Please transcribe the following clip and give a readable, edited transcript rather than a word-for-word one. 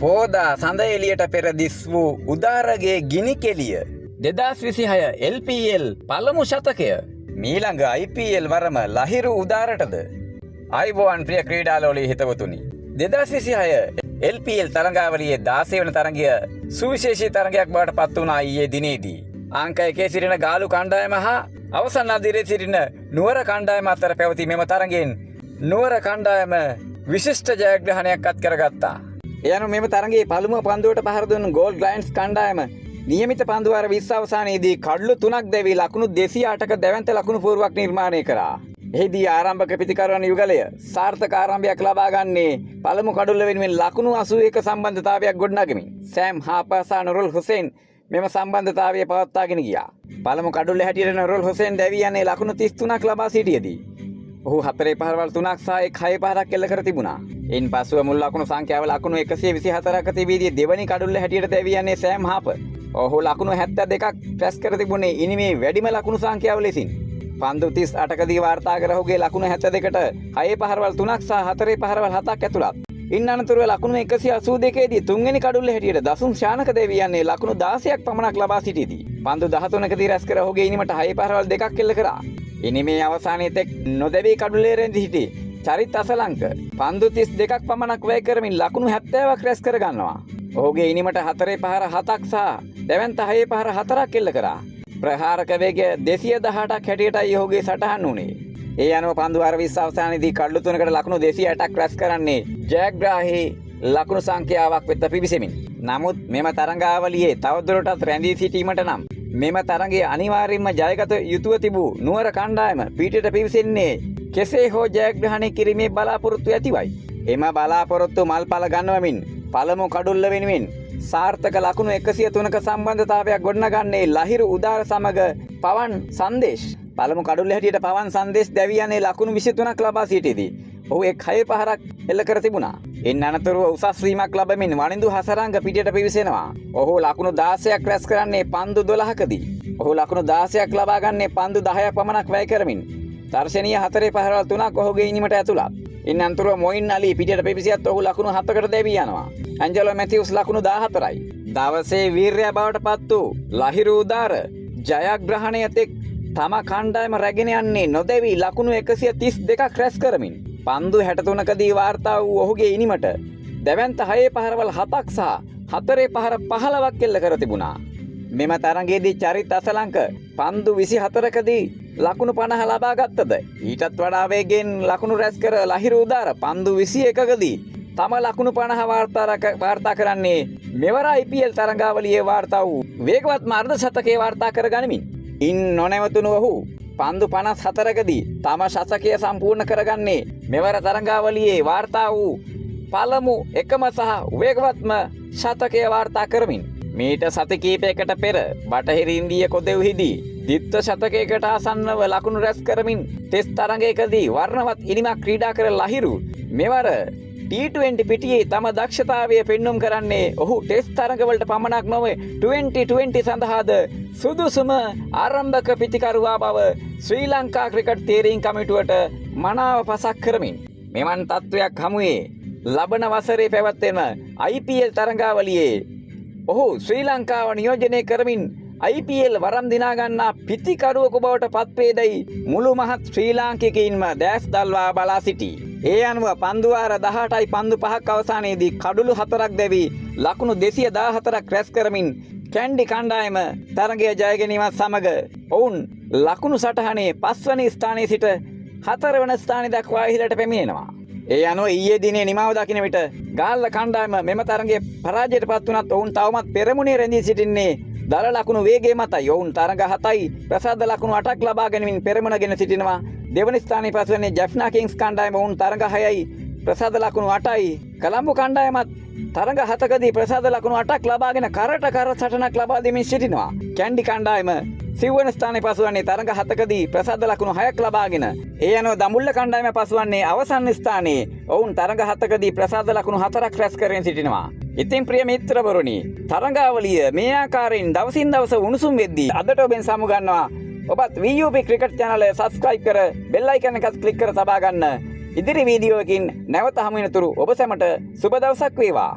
පෝදා සඳ එළියට පෙර දිස් වූ උදාරගේ ගිනි කෙලිය 2026 LPL පළමු ශතකය මීළඟ IPL වරම ලහිරු උදාරටද. ආයුබෝවන් ප්‍රිය ක්‍රීඩාලෝලී හිතවතුනි. 2026 LPL තරඟාවලියේ 16 වන තරඟය සුවිශේෂී තරඟයක් බවට පත් වුණා ඊයේ දිනේදී. අංක 1 සිටින ගාලු කණ්ඩායම හා අවසන් අදියරේ සිටින නුවර කණ්ඩායම අතර පැවති මෙම තරඟයෙන් නුවර කණ්ඩායම විශිෂ්ට ජයග්‍රහණයක් අත් කරගත්තා. ඒ අනුව මෙම තරඟයේ පළමුව පන්දුවට පහර දුන් ගෝල්ඩ් ලයන්ස් කණ්ඩායම නියමිත පන්දු වාර 20 අවසානයේදී කඩලු 3ක් දැවී ලකුණු 208ක දැවැන්ත ලකුණු පුවරුවක් නිර්මාණය කරා. එහිදී ආරම්භක පිතිකරුවන් යුගලය සාර්ථක ආරම්භයක් ලබා ගන්නේ පළමු කඩුල්ල වෙනුවෙන් ලකුණු 81 සම්බන්ධතාවයක් ගොඩනගමින්. සෑම් හාපර් සහ නුරුල් හුසේන් මෙම සම්බන්ධතාවය පවත්වාගෙන ගියා. පළමු කඩුල්ල හැටියට නුරුල් හුසේන් දැවී යන්නේ ලකුණු 33ක් ලබා සිටියේදී ඔහු 4 පහරවල් 3ක් සහ එක් 6 පහරක් එල්ල කර තිබුණා. ඉන් පසුව මුල් ලකුණු සංඛ්‍යාව ලකුණු 124ක තිබීදී දෙවනි කඩුල්ල හැටියට දැවී යන්නේ සෑම් හාපර්. ඔහු ලකුණු 72ක් රැස් කර තිබුණේ ඉනිමේ වැඩිම ලකුණු සංඛ්‍යාව ලෙසින්. පන්දු 38කදී වාර්තා කර ඔහුගේ ලකුණු 72ට 6 පහරවල් 3ක් සහ 4 පහරවල් 7ක් ඇතුළත්. ඉන් අනතුරුව ලකුණු 182 දී තුන්වෙනි කඩුල්ල හැටියට දසුන් ශානක දැවී යන්නේ ලකුණු 16ක් පමණක් ලබා සිටියේදී පන්දු 13කදී රැස් කර ඔහුගේ ඉනිමට 6 පහරවල් 2ක් එල්ල කරා. ඉනිමේ අවසානයේ තෙක් නොදැවී කඩුල්ලේ රැඳී සිටි චරිත් අසලංක පන්දු 32ක් පමණක් වැය කරමින් ලකුණු 70ක් රැස් කර ගන්නවා. ඔහුගේ ඉනිමට 4 පහර 7ක් සහ දැවැන්ත 6 පහර 4ක් එල්ල කරා. ප්‍රහාරක වේගය 218ක් හැටියටයි ඔහුගේ සටහන් වුණේ. ඒ අනුව පන්දු වාර 20 අවසානයේදී කඩලු 3කට ලකුණු 260ක් රැස් කරන්නේ ජයග්‍රාහී ලකුණු සංඛ්‍යාවක් වෙත පිවිසෙමින්. නමුත් මෙම තරඟාවලියේ තවදුරටත් රැඳී සිටීමට නම් මෙම තරඟය අනිවාර්යයෙන්ම ජයගත යුතුව තිබූ නුවර කණ්ඩායම පිටට පිවිසෙන්නේ කෙසේ හෝ ජයග්‍රහණය කිරීමේ බලාපොරොත්තු ඇතිවයි. එම බලාපොරොත්තු මල්පල ගන්නවමින් පළමු කඩුල්ල වෙනුවෙන් සාර්ථක ලකුණු 103ක සම්බන්ධතාවයක් ගොඩනගන්නේ ලහිරු උදාර සමග පවන් සංදේශ්. පළමු කඩුල්ල හැටියට පවන් සංදේශ් දැවී යන්නේ ලකුණු 23ක් ලබා සිටියේදී ඔහු එක් 6 පහරක් එල්ල කර තිබුණා. ඉන් අනතුරුව උසස් වීමක් ලැබමින් වනිඳු හසරංග පිටියට පිවිසෙනවා. ඔහු ලකුණු 16ක් රැස් කරන්නේ පන්දු 12කදී. ඔහු ලකුණු 16ක් ලබා ගන්නේ පන්දු 10ක් පමණක් වැය කරමින්. දර්ශනීය 4 පහරවල් 3ක් ඔහුගේ ඉනිමට ඇතුළත්. ඉන් අනතුරුව මොයින් අලි පිටියට පිවිසියත් ඔහු ලකුණු 7කට දැවී යනවා. ඇන්ජලෝ මැතිව්ස් ලකුණු 14යි. දවසේ වීරයා බවට පත් වූ ලහිරු උදාර ජයග්‍රහණය තෙක් තම කණ්ඩායම රැගෙන යන්නේ නොදැවී ලකුණු 132ක් රැස් කරමින්. පන්දු 63කදී වාර්තා වූ ඔහුගේ ඉනිමට දැවැන්ත 6 පහරවල් 7ක් සහ 4 පහර 15ක් එල්ල කර තිබුණා. මෙම තරඟයේදී චරිත් අසලංක පන්දු 24කදී ලකුණු 50 ලබා ගත්තද ඊටත් වඩා වේගයෙන් ලකුණු රැස් කර ලහිරු උදාර පන්දු 21කදී තම ලකුණු 50 වාර්තා කරන්නේ මෙවර IPL තරඟාවලියේ වාර්තා වූ වේගවත්ම අර්ධ ශතකයේ වාර්තා කර ගනිමින්. ඉන් නොනැවතුණු ඔහු පන්දු 54කදී තම ශතකය සම්පූර්ණ කරගන්නේ මෙවර තරඟාවලියේ වාර්තා වූ පළමු එකම සහ වේගවත්ම ශතකය වාර්තා කරමින්. මීට සති කිහිපයකට පෙර බටහිර ඉන්දීය කොදෙව්හිදී ද්විත්ව ශතකයකට ආසන්නව ලකුණු රැස් කරමින් ටෙස්ට් තරඟයකදී වර්ණවත් ඉනිමක් ක්‍රීඩා කර ලහිරු මෙවර T20 පිටියේ තම දක්ෂතාවය පෙන්නුම් කරන්නේ ඔහු ටෙස්ට් තරඟවලට පමණක් නොව 2020 සඳහාද සුදුසුම ආරම්භක පිතිකරුවා බව ශ්‍රී ලංකා ක්‍රිකට් තීරීම් කමිටුවට මනාව පසක් කරමින්. මෙවන් තත්ත්වයක් හමුවේ ලබන වසරේ පැවැත්වෙන IPL තරඟාවලියේ ඔහු ශ්‍රී ලංකාව නියෝජනය කරමින් IPL වරම් දිනා ගන්නා පිතිකරුවෙකු බවට පත්වේදයි මුළු මහත් ශ්‍රී ලාංකිකයින්ම දැස් දල්වා බලා සිටී. ඒ අනුව පන්දු වාර 18යි පන්දු 5ක් අවසානයේදී කඩුළු 4ක් දැවී ලකුණු 214ක් රැස් කරමින් කැන්ඩි කණ්ඩායම තරගය ජය ගැනීමත් සමග ඔවුන් ලකුණු සටහනේ 5 වන ස්ථානයේ සිට 4 වන ස්ථානය දක්වා ඉහළට පැමිණෙනවා. ඒ අනුව ඊයේ දිනේ නිමාව දකින විට ගාල්ල කණ්ඩායම මෙම තරගයේ පරාජයට පත් වුණත් ඔවුන් තවමත් පෙරමුණේ රැඳී සිටින්නේ දල ලකුණු වේගය මතයි. ඔවුන් තරග 7යි ප්‍රසාද ලකුණු 8ක් ලබා ගැනීමෙන් පෙරමුණ ගෙන සිටිනවා. දෙවන ස්ථානයේ පසුවන්නේ ජැෆ්නා කිංස් කණ්ඩායම ඔවුන් තරග 6යි ප්‍රසාද ලකුණු 8යි. කොළඹ කණ්ඩායමත් තරග 7කදී ප්‍රසාද ලකුණු 8ක් ලබාගෙන කරට කර සටනක් ලබා දෙමින් සිටිනවා. කැන්ඩි කණ්ඩායම සිව්වන ස්ථානයේ පසුවන්නේ තරග 7කදී ප්‍රසාද ලකුණු 6ක් ලබාගෙන. ඒ අනුව දඹුල්ල කණ්ඩායම පසුවන්නේ අවසන් ස්ථානයේ ඔවුන් තරග 7කදී ප්‍රසාද ලකුණු 4ක් රැස් කරගෙන සිටිනවා. ඉතින් ප්‍රිය මිත්‍රවරුනි, තරඟාවලිය මේ ආකාරයෙන් දවසින් දවස උණුසුම් වෙද්දී අදට ඔබෙන් සමුගන්නවා. ඔබත් VUP cricket channel එක සබ්ස්ක්‍රයිබ් කර බෙල් අයිකන් එකත් ක්ලික් කර තබා ගන්න. ඉදිරි වීඩියෝ එකකින් නැවත හමු වෙනතුරු ඔබ සැමට සුබ දවසක් වේවා.